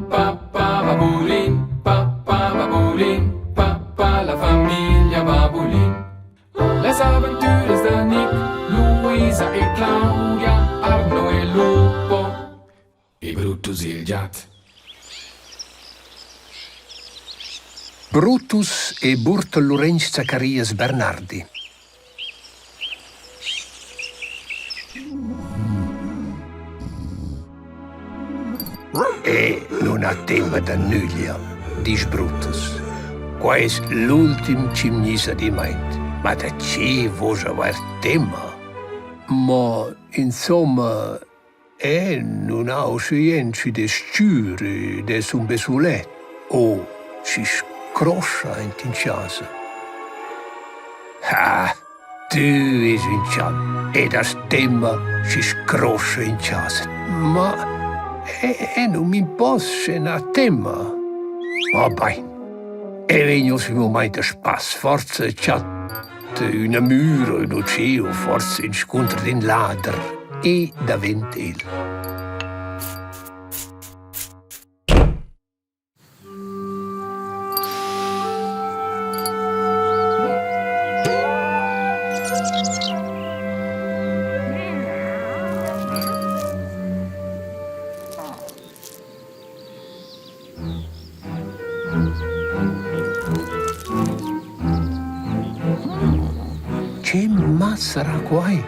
pa pa babulin, pa pa babulin, pa pa la famiglia Babulin. Las aventuras da Nick, Luisa e Claudia, Arno e Lupo e Brutus il giat. Brutus e Burtel Lurench Zacharias Bernardi. E nun ha temma da nüglia, disch Brutus. Qua es l'ultim chi'm gniss adimmaint. Ma da che vosch avair temma? Ma insomma, eu nun ha usche jent schi d'es s-chür ed eu sun be sulet o schi scroscha aint in chasa. Ha! Tü es ün chan ed hast temma schi scroscha in chasa. Ma eu nu m'imposs sche n'ha temma. Va bain. Eu vegn uossa ün mumaint a spass, forsa chat üna mür o ün utschè o forsa inscunter d'ün lader e davent el. Che massera quai?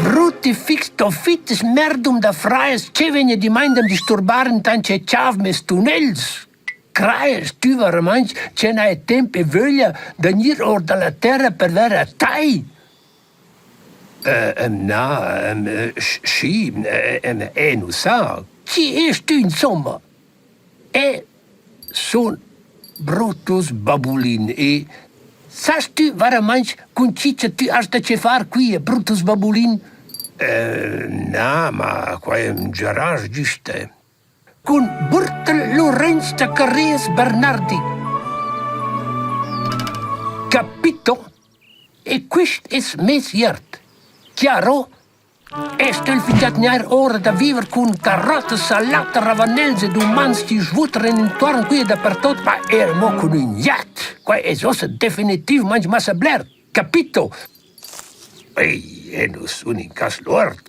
Brutti fix tofites merdum da frajas che vegna dimandam disturbar intant che chav mes tunnels. Crajas tü veramaing che n'hai temp e vöglia da gnir our da la terra per ver a tai? Na, schi, eu nu sa. Chi est tü insomma? Eu sun Brutus Babulin e sast tü varamaing cun chi cha tü hast da chefar quia, Brutus Babulin? Na, ma quai am giarà güsta. Cun Burtel Lorenz da Carreas Bernardi. Capito? E quist es meis jert. Chiaro? E stögl fingià tgnair ora da viver cun carottas, salata, ravanels ed umans chi svutran intuorn quia dapertot, ma eir amo cun ün jat. Quai es uossa definitivmaing massa bler. Capito? Ei, eu nu sun in cas luord.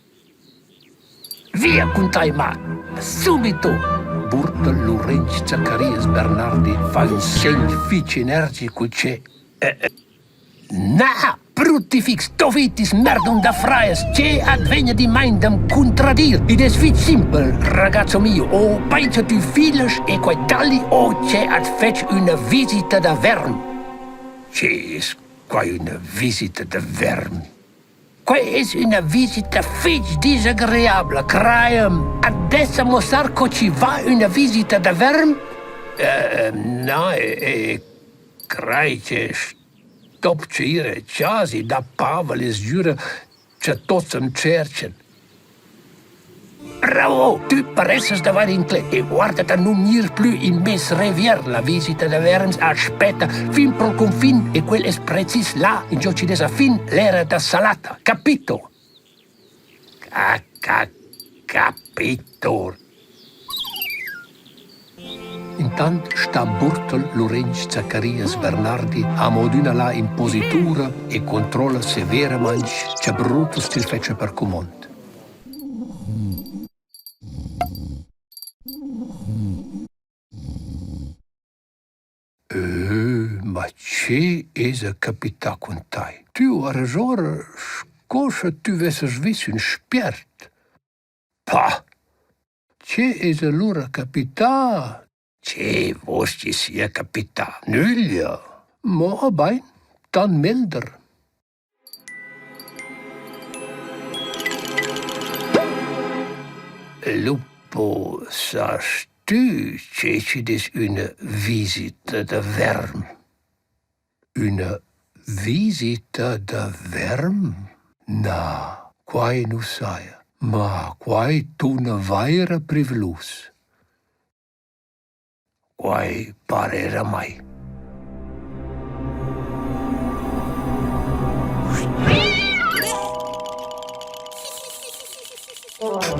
Via cun tai ma! Subito! Burtel Lurench Zacharias Bernardi fa ün segn fich energic uschè. Na, brutifix dovitis merdum da frajas, che at vegna di main da'm cuntradir? Id es fich simpel, ragazzo mio, o paincha tü filas e quai dalli o che at fetsch üna visita da verm. Che es quai üna visita da verm? Quai es üna visita fich disagreabla, craja'm. At dessa muossar co chi va üna visita da verm? Na, e crai che stopcha ir a chasa e da pavel e sgüra cha tuots am tscherchan. Bravo! Tü paressas d'avair inclet e guarda da nun gnir plü in meis revier. La visita da verms aspetta fin pro'l cunfin e quel es precis là ingio chi'd es a fin l'era da salata. Capito? Ca ca capito. Intant sta Burtel Lurench Zacharias Bernardi amo adüna là in positura e controlla severamaing cha Brutus til fetscha per cumond. Ma che esa capità cun tai? Tü arrajora sco scha tü vessast vis ün spiert. Pah! Che es alura capità? Che voust chi sia capità? Nüglia. Mo bain, tant melder. Lupo, sast tü che chi'd es üna visita da verm? Üna visita da verm? Na, quai nu saja. Ma quai tuna vaira privlus. Quai para eir a mai. Pa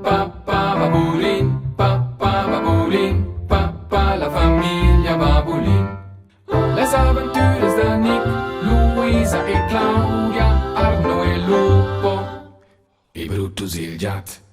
pa pa babulin, pa pa babulin, pa pa la famiglia Babulin. Las aventuras da Nick, Luisa e Claudia, Arno e Lupo e Brutus il giat.